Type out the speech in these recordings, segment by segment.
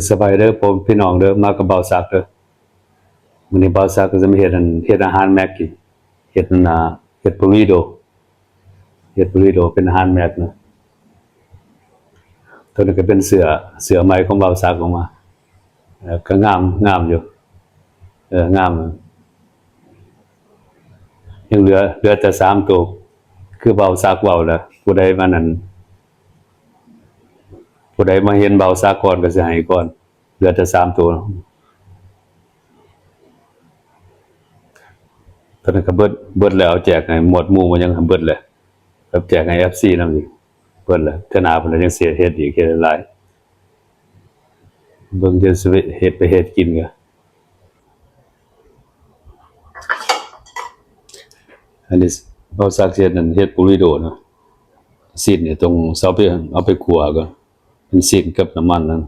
ສະບາຍເດີພໍ່ແມ່ພີ່ນ້ອງເດີ ມາກັບບ່າວສັກເດີ. ມື້ນີ້ບ່າວສັກກໍຈະມາເຮັດອັນ ເຮັດອາຫານແມັກກິນ ເຮັດອັນນາ ເຮັດບູຣິໂດ ເຮັດບູຣິໂດເປັນອາຫານແມັກນະ. ໂຕນີ້ກໍເປັນເສື້ອ ເສື້ອໃໝ່ຂອງບ່າວສັກອອກມາ ເອີ ກໍງາມ ງາມຢູ່ ເອີ ງາມ. ຍັງເຫຼືອ ເຫຼືອແຕ່ສາມໂຕ ຄືບ່າວສັກເວົ້າລະ ຜູ້ໃດມານັ້ນ ຜູ້ໃດມາເຫັນບ່າວສັກກ່ອນກໍຊິໃຫ້ກ່ອນ. ເຫຼືອແຕ່ສາມໂຕ ຕອນນັ້ນກໍເບິດ ເບິດແລ້ວ ເອົາແຈກໃຫ້ໝວດໝູ່ໝົດ ຍັງເບິດແລ້ວ ແຈກໃຫ້ເອັຟຊີນຳອີກ ເບິດແລ້ວ. ເທື່ອໜ້າພຸ້ນລະ ຍັງຊິເຮັດອີກ ເຮັດຫຼາຍໆ ເບິ່ງຈະຊິເຮັດ ໄປເຮັດກິນກະ. ອັນນີ້ເຮົາສັກເຮັດນັ້ນ ເຮັດບູຣິໂດເນາະ. ຊີ້ນນີ້ຕ້ອງເອົາໄປ ເອົາໄປຂົ້ວກ່ອນ ເປັນຊີ້ນກັບນ້ຳມັນນັ້ນ.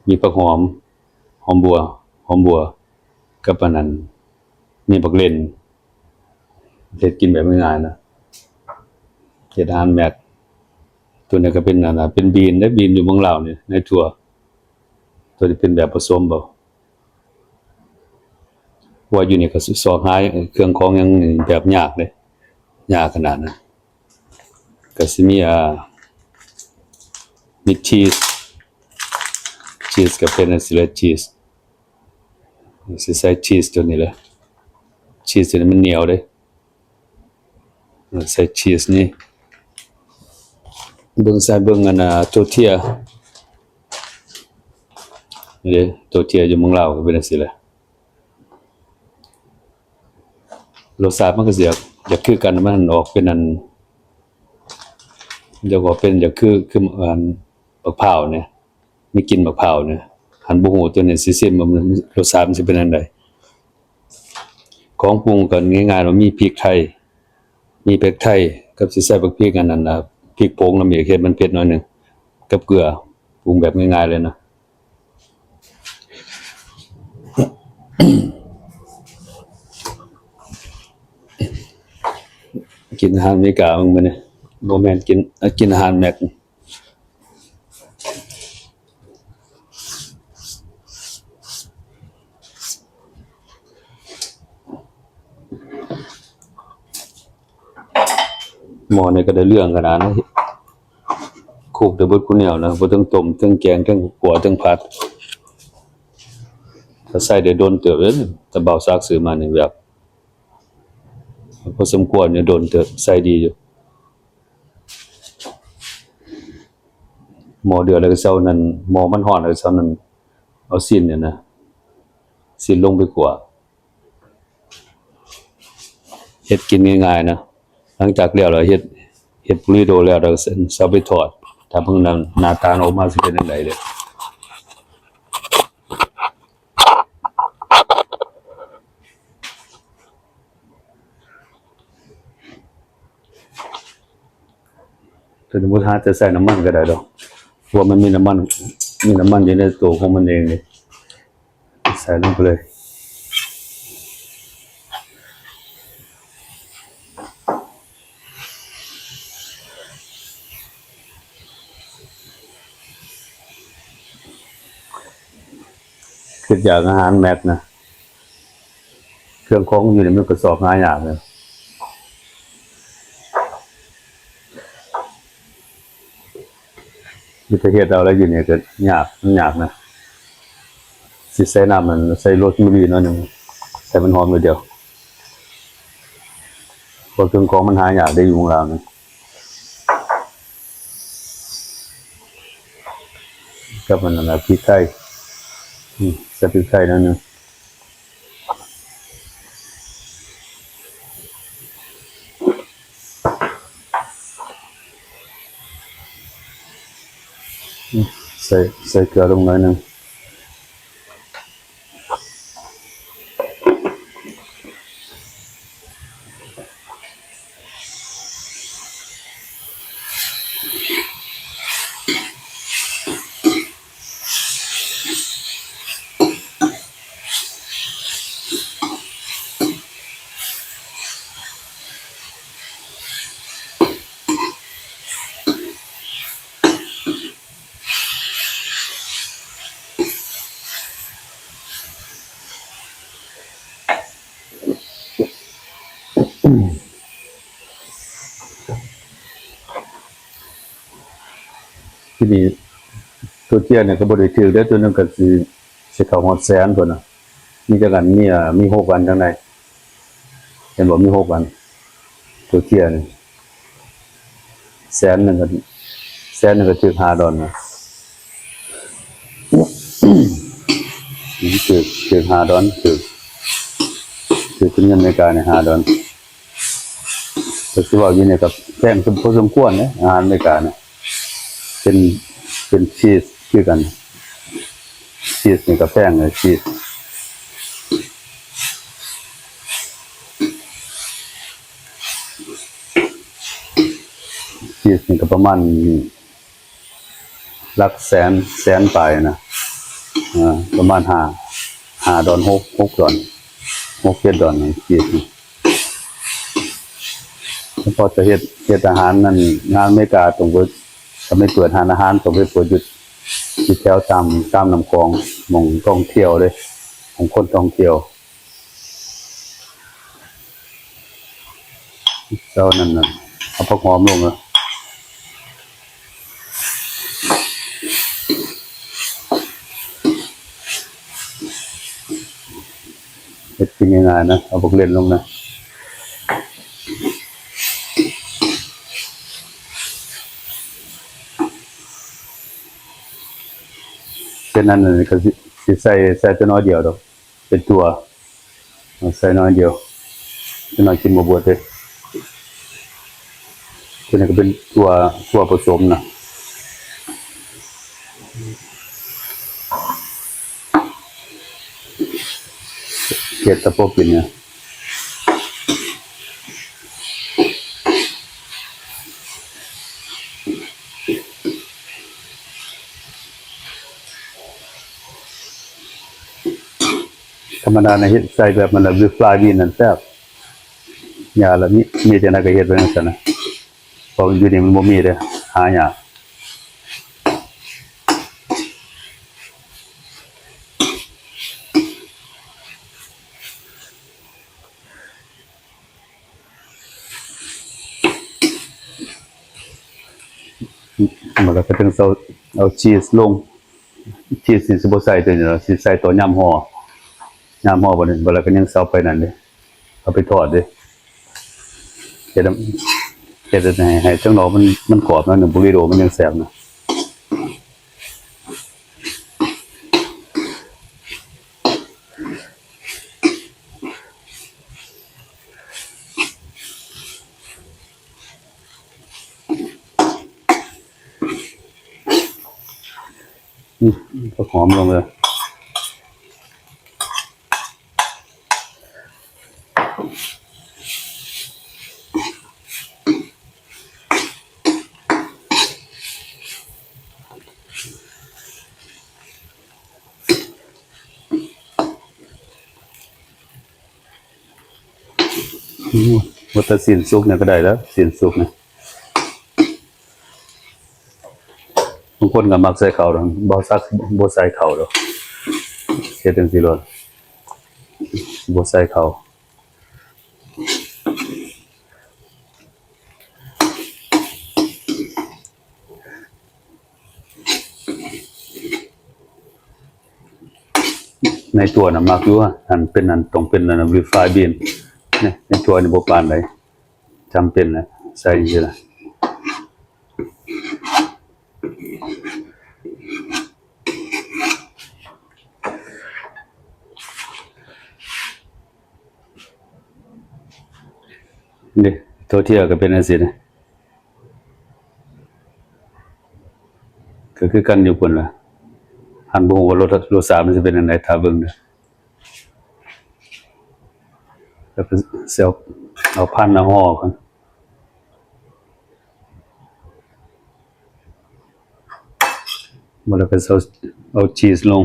ມີຜັກຫອມ ຫອມບົວ ຫອມບົວ ກັບອັນນັ້ນ ມີບັກເລັ່ນ. ເຮັດກິນແບບງ່າຍໆນະ ເຮັດອາຫານແມັກ. ໂຕນີ້ກໍເປັນອັນນະ ເປັນບີນເດ້ ບີນຢູ່ເມືອງລາວນີ້ ໃນຖົ່ວ. ໂຕນີ້ເປັນແບບປະສົມເອົາ ເພາະວ່າຢູ່ນີ້ກໍຊອກຫາເຄື່ອງຂອງຫຍັງແບບຍາກເດ້ ຍາກຂະໜາດນັ້ນ. ກໍຊິມີ ອ່າ ມີຊີສ ຊີສກໍເປັນຈັ່ງຊີ້ແຫຼະ ຊີສ ຊິໃສ່ຊີສໂຕນີ້ແຫຼະ ຊີສໂຕນີ້ມັນໜຽວເດ້. ໃສ່ຊີສນີ້ ເບິ່ງໃສ່ເບິ່ງອັນນາ ໂຕເທຍ ນີ້ເດ້ ໂຕເທຍຢູ່ເມືອງລາວກໍເປັນຈັ່ງຊີ້ແຫຼະ. ລົດຊາດມັນກໍຊິຢາກ ຢາກຄືກັນ ມັນອອກເປັນອັນ ຢາກອອກເປັນ ຢາກຄື ຄືອັນ ບັກພ້າວນີ້ ມີກິ່ນບັກພ້າວນີ້. ຫັ້ນບໍ່ຮູ້ໂຕນີ້ຊິຊິມວ່າມັນ ລົດຊາດມັນຊິເປັນຈັ່ງໃດ. ຂອງປຸງກໍງ່າຍໆ ວ່າມີພິກໄທ ມີພິກໄທ ກັບຊິໃສ່ບັກພິກອັນນັ້ນນະ ພິກຜົງນຳອີກ ເຮັດມັນເຜັດໜ້ອຍໜຶ່ງ ກັບເກືອ ປຸງແບບງ່າຍໆເລີຍນະ. ກິນອາຫານອາເມລິກາມື້ນີ້ ບໍ່ແມ່ນກິນ ກິນອາຫານແມັກ. ໝໍ້ນີ້ກໍໄດ້ເລື່ອງຂະໜາດນັ້ນ ຄຸກໄດ້ເບິດຄູ່ແນວນະ ບໍ່ເຖິງຕົ້ມ ເຖິງແກງ ເຖິງຂົ້ວ ເຖິງຜັດ. ກໍໃຊ້ໄດ້ດົນເຕີບເດ້ ແຕ່ບ່າວສັກຊື້ມານີ້ ແບບ ພໍສົມຄວນຢູ່ ດົນເຕີບ ໃຊ້ດີຢູ່. ໝໍ້ເດືອດແລ້ວກໍເຊົານັ້ນ ໝໍ້ມັນຮ້ອນແລ້ວກໍເຊົານັ້ນ ເອົາຊີ້ນນີ້ນະ ຊີ້ນລົງໄປຂົ້ວ ເຮັດກິນງ່າຍໆນະ. ຫຼັງຈາກແລ້ວ ແລ້ວເຮັດ ເຮັດບູຣິໂດແລ້ວ ແລ້ວກໍເອົາໄປທອດ ຖ້າເບິ່ງໜ້າ ໜ້າຕາອອກມາຊິເປັນຈັ່ງໃດເດ້. ໂຕນີ້ບໍ່ຫາແຕ່ໃສ່ນ້ຳມັນກໍໄດ້ດອກ ເພາະວ່າມັນມີນ້ຳມັນ ມີນ້ຳມັນຢູ່ໃນໂຕຂອງມັນເອງເດ້. ໃສ່ລົງໄປເລີຍ. ຄິດຢາກອາຫານແມັກນະ ເຄື່ອງຂອງຢູ່ນີ້ມັນກໍຊອກຫາຍາກເລີຍ. ມີແຕ່ເຮັດເອົາແຫຼະ ຢູ່ນີ້ກໍຍາກ ມັນຍາກນະ. ຊິໃສ່ນ້ຳ ອັນ ໃສ່ໂຣສແມຣີໜ້ອຍໜຶ່ງ ໃສ່ມັນຫອມໜ້ອຍດຽວ ເພາະເຄື່ອງຂອງມັນຫາຍາກເດ້ ຢູ່ເມືອງລາວນີ້. ກັບອັນນັ້ນລະ ພິກໄທ ອືມ ໃສ່ພິກໄທໜ້ອຍໜຶ່ງ. ໃສ່ ໃສ່ເກືອລົງໜ້ອຍໜຶ່ງ. ອ ທີນີ້ໂຕເຈ້ຍນີ້ກໍບໍ່ໄດ້ຖືກເດ້ ໂຕໜຶ່ງກໍຊິ ຊິເຂົ້າຮອດແສນພຸ້ນນະ. ມີຈັກອັນ? ມີ ອ່າ ມີຫົກອັນທາງໃນ ເຫັນບໍ່? ມີຫົກອັນ ໂຕເຈ້ຍນີ້ ແສນໜຶ່ງກໍ ແສນໜຶ່ງກໍຖືກຫ້າດອນນະ. ຖືກ ຖືກຫ້າດອນ ຖືກ ຖືກເປັນເງິນອາເມລິການີ້ຫ້າດອນ. ກໍຊິເວົ້າຢູ່ນີ້ກໍແພງພໍສົມຄວນເດ້ ອາຫານອາເມລິການະ ເປັນ ເປັນຊີສຄືກັນ. ຊີສນີ້ກໍແພງເລີຍ ຊີສ ຊີສນີ້ກໍປະມານ ຫຼັກແສນ ແສນປາຍນະ ເອີ ປະມານຫ້າ ຫ້າດອນ ຫົກ ຫົກດອນ ຫົກເຈັດດອນ ກີບ. ເພາະຈະເຮັດ ເຮັດອາຫານນັ້ນ ງານອາເມລິກາຕ້ອງໄປ ຕ້ອງໄປເປີດຮ້ານອາຫານ ຕ້ອງໄປເປີດຢູ່ ຢູ່ແຖວຕາມ ຕາມນ້ຳຂອງ ໝ່ອງທ່ອງທ່ຽວເດ້ ຂອງຄົນທ່ອງທ່ຽວ. ເຈົ້ານັ້ນນະ ເອົາຜັກຫອມລົງເດີ. ເຮັດກິນງ່າຍໆນະ ເອົາບັກເລັ່ນລົງນະ. ເຊັ່ນນັ້ນກໍຊິ ຊິໃສ່ ໃສ່ແຕ່ໜ້ອຍດຽວດອກ ເປັນຖົ່ວ ໃສ່ໜ້ອຍດຽວ ຈັກໜ້ອຍກິນບໍ່ເບິດເດ້. ຕົວນີ້ກໍເປັນຖົ່ວ ຖົ່ວປະສົມນະ ເຮັດແຕ່ພໍກິນນະ. ທຳມະດານະ ເຮັດໃສ່ແບບມັນລະ ວິບຟລາຍບີນນັ້ນແຊບ. ຢ່າລະ ມີ ມີຈັ່ງໃດກໍເຮັດໄປຈັ່ງຊັ້ນນະ ເພາະຢູ່ນີ້ມັນບໍ່ມີເດ້ ຫາຍາກ. ແລ້ວກໍເຖິງເອົາ ເອົາຊີສລົງ ຊີສນີ້ຊິບໍ່ໃສ່ຕົວນີ້ດອກ ຊິໃສ່ຕອນຍາມຫໍ່ ຍາມຫໍ່. ບັດນີ້ ບັດແລ້ວກໍຍັງຊິເອົາໄປນັ້ນເດ້ ເອົາໄປທອດເດ້. ເຮັດໃຫ້ ເຮັດໃຫ້ ໃຫ້ທາງນອກມັນ ມັນກອບໜ້ອຍໜຶ່ງ ບູຣິໂດມັນຍັງແຊບນະ. ອືມ ຜັກຫອມລົງເລີຍ. ອືມ ວ່າແຕ່ຊີ້ນສຸກນີ້ກໍໄດ້ແລ້ວ ຊີ້ນສຸກນີ້. ບາງຄົນກໍມັກໃສ່ເຂົ້າດອກ ບໍ່ສັກ ບໍ່ໃສ່ເຂົ້າດອກ ເຮັດຈັ່ງຊີ້ໂລດ ບໍ່ໃສ່ເຂົ້າ. ໃນຖົ່ວນະມັກຢູ່ ອັນເປັນ ອັນຕ້ອງເປັນ ອັນ refine bean ໃນ ໃນຖົ່ວນີ້ບໍ່ປານໃດ. ຈຳເປັນແຫຼະ ໃສ່ຈັ່ງຊີ້ລະ. ນີ້ ໂຕເທຍກໍເປັນຈັ່ງຊີ້ນະ ກໍຄືກັນຢູ່ພຸ້ນລະ. ຫັ້ນບໍ່ຮູ້ວ່າລົດ ລົດຊາດມັນຊິເປັນຈັ່ງໃດ ຖ້າເບິ່ງເດີ. ແລ້ວກໍຊິເອົາ ເອົາພັນເອົາຫໍ່ກ່ອນ ແລ້ວກໍຊິເອົາ ເອົາຊີສລົງ.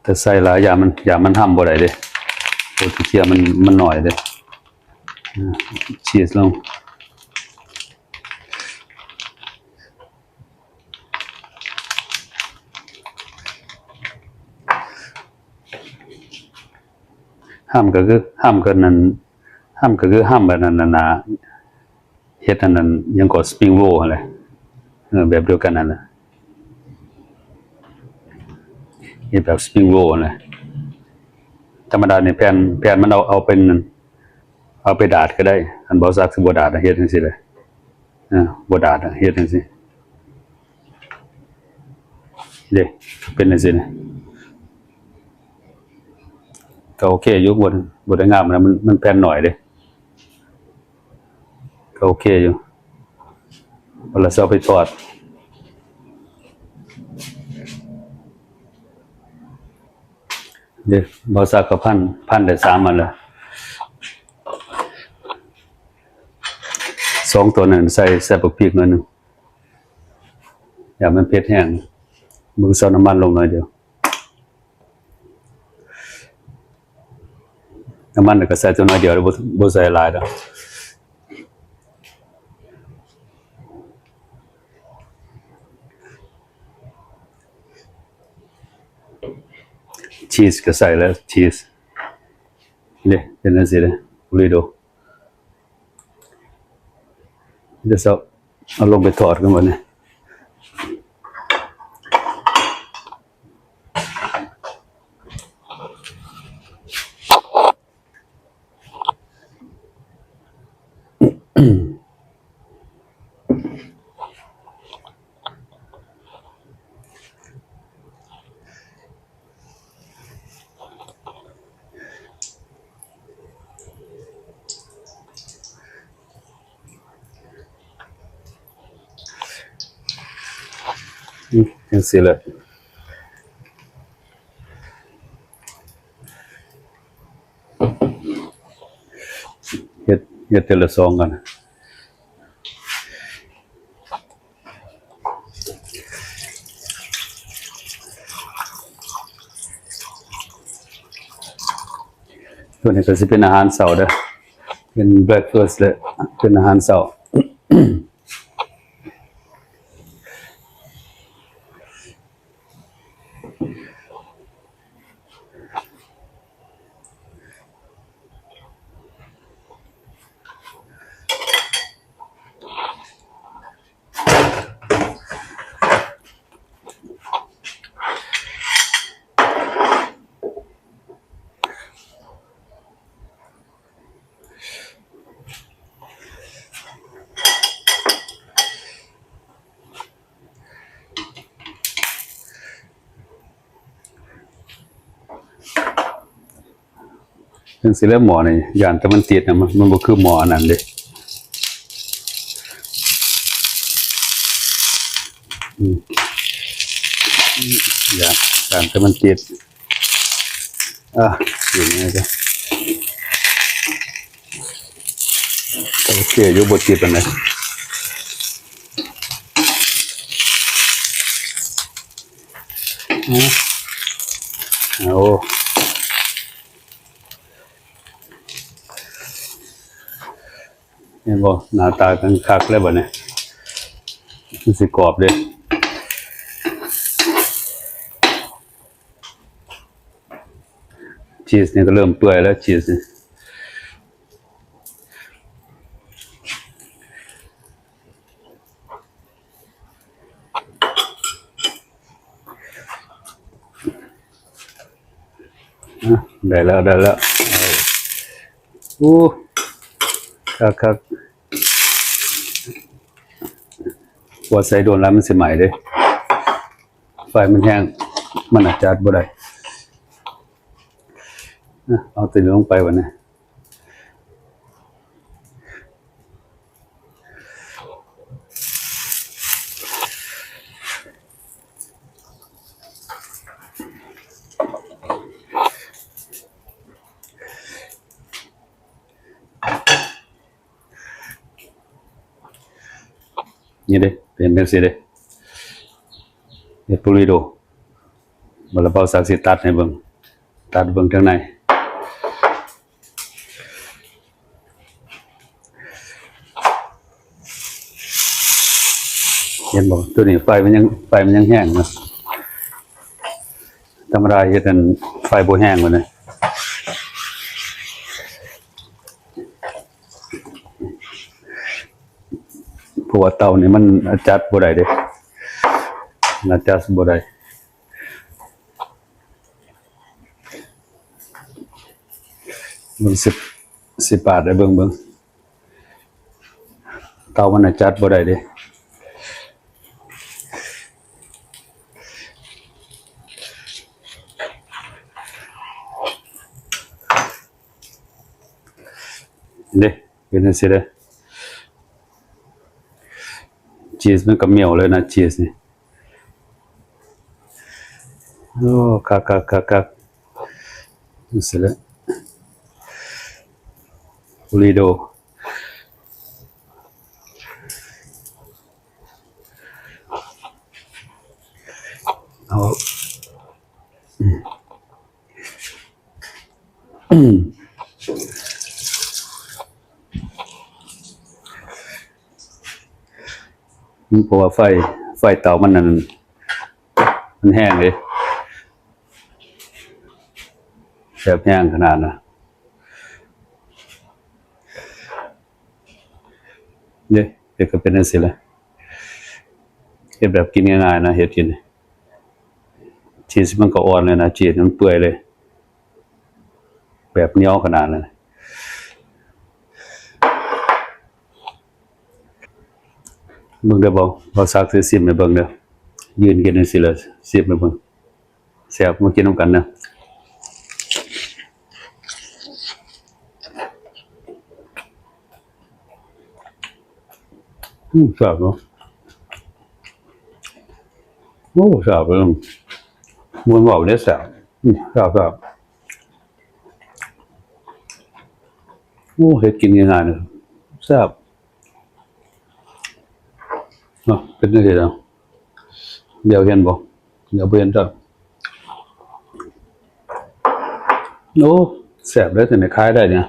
ແຕ່ໃສ່ຫຼາຍຢ່າງມັນ ຢ່າງມັນຫ້ຳບໍ່ໄດ້ເດ້ ໂຕເທຍມັນ ມັນໜ້ອຍເດ້. ອາ ຊີສລົງ. ຫ້ຳກໍຄື ຫ້ຳກໍນັ້ນ ຫ້ຳກໍຄືຫ້ຳອັນນັ້ນນະ ເຮັດອັນນັ້ນຫຍັງກໍ spring roll ຫັ້ນແຫຼະ ເອີ ແບບດຽວກັນຫັ້ນນະ ເຮັດແບບ spring roll ຫັ້ນແຫຼະ. ທຳມະດານີ້ແຜ່ນ ແຜ່ນມັນເອົາ ເອົາເປັນ ເອົາໄປດາດກໍໄດ້ ຄັນບໍ່ສັກຊິບໍ່ດາດ ເຮັດຈັ່ງຊີ້ແຫຼະ ເອີ ບໍ່ດາດ ເຮັດຈັ່ງຊີ້ເດ້ ເປັນຈັ່ງຊີ້ນະ ກໍໂອເຄຢູ່ ບໍ່ ບໍ່ໄດ້ງາມນະ ມັນ ມັນແຜ່ນໜ້ອຍເດ້ ກໍໂອເຄຢູ່ ເວລາຊິເອົາໄປທອດເດ້ ບ່າວສັກກໍພັນ ພັນໄດ້ສາມອັນລະ ສອງຕົວນັ້ນໃສ່ ໃສ່ບັກພິກໜ້ອຍໜຶ່ງ ຢ່າມັນເຜັດແຮງ ເບິ່ງ ເຊົານ້ຳມັນລົງໜ້ອຍດຽວ. ນ້ຳມັນກໍໃສ່ຕົວໜ້ອຍດຽວ ບໍ່ ບໍ່ໃສ່ຫຼາຍດອກ ຊີສກໍໃສ່ແລ້ວ ຊີສເດ້ ເປັນຈັ່ງຊີ້ເດ້ ບູຣິໂດ ດຽວເອົາລົງໄປທອດກັນບັດນີ້. ຈັ່ງຊີ້ແຫຼະ ເຮັດ ເຮັດເທື່ອລະສອງກັນ. ໂຕນີ້ກໍຊິເປັນອາຫານເຊົ້າເດີ້ ເປັນ breakfast ແລະ ເປັນອາຫານເຊົ້າ. ຈັ່ງຊີ້ແຫຼະ ໝໍ້ນີ້ ຢ້ານແຕ່ມັນຕິດນະ ມັນ ມັນບໍ່ຄືໝໍ້ອັນນັ້ນເດ້ ອືມ ຢ້ານ ຢ້ານແຕ່ມັນຕິດ ອ່າ ກິນນີ້ກະ ໂອເຄຢູ່ ບໍ່ຕິດປານໃດ. ໂອ້ ເຫັນບໍ່ ໜ້າຕາກະຄັກແລ້ວບັດນີ້ ມັນຊິກອບເດ້. ຊີສນີ້ກໍເລີ່ມເປື່ອຍແລ້ວ ຊີສນີ້ ອ່ະ ໄດ້ແລ້ວ ໄດ້ແລ້ວ ໂອ້ ຄັກໆ ບໍ່ໃສ່ດົນຫຼາຍມັນຊິໄໝ້ເດ້ ໄຟມັນແຮງ ມັນອາດຈະອັດບໍ່ໄດ້. ອ່ະ ເອົາຕົວນີ້ລົງໄປບັດນີ້. ນີ້ເດ້ ເປັນຈັ່ງຊີ້ເດ້ ເຮັດບູຣິໂດ ບັດລະເບົາສັກຊິຕັດໃຫ້ເບິ່ງ ຕັດເບິ່ງທາງໃນ ເຫັນບໍ່ ໂຕນີ້ໄຟມັນຍັງ ໄຟມັນຍັງແຮງນະ ທຳມະດາເຮັດອັນໄຟບໍ່ແຮງປານໃດ. ວເຕົານີ້ມັນອາຈັດບໍ່ໄດ້ເດ້ ອາຈັດບໍ່ໄດ້. ເບິ່ງ ຊິ ຊິປາດໃຫ້ເບິ່ງ ເບິ່ງ ເຕົາມັນນະຈັດບໍ່ໄດ້ເດ້ ເດ້ ເປັນຈັ່ງຊີ້ເດ້ ຊີສມັນກະໝຽວເລີຍນະ ຊີສນີ້. ໂອ້ ຄັກໆໆໆ ເສັດແລ້ວ ບູຣິໂດ ເອົາ ອືມ ເພາະວ່າໄຟ ໄຟເຕົາມັນນັ້ນ ມັນແຮງເດ້ ແບບແຮງຂະໜາດນະ ເດ້ ເຮັດກະເປັນຈັ່ງຊີ້ແຫຼະ ເຮັດແບບກິນງ່າຍໆນະ ເຮັດກິນ ຊີສມັນກະອ່ອນເລີຍນະ ຊີສມັນເປື່ອຍເລີຍ ແບບໜຽວຂະໜາດນັ້ນ. ເບິ່ງເດີ ເບົາ ເບົາສັກຊິຊິມໃຫ້ເບິ່ງເດີ ຢືນກິນຈັ່ງຊີ້ລະ ຊິມໃຫ້ເບິ່ງ ແຊບ ມາກິນນຳກັນເດີ ອືມ ແຊບເນາະ ໂອ້ ແຊບເລີຍ ບໍ່ເວົ້າເດ້ ແຊບ ອືມ ແຊບໆ ໂອ້ ເຮັດກິນງ່າຍໆ ແຊບ ເນາະ ເປັນຈັ່ງຊີ້ລະ ດຽວເຫັນບໍ່ ດຽວບໍ່ເຫັນຈ້ະ ໂອ້ ແຊບເດ້ ຈັ່ງໃດຂາຍໄດ້ນີ້.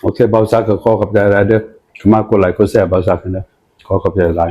ໂອເຄ ບ່າວສັກກໍຂໍຂອບໃຈຫຼາຍເດີ ເຂົ້າມາກົດໄລກົດແຊບ່າວສັກເດີ ຂໍຂອບໃຈຫຼາຍ.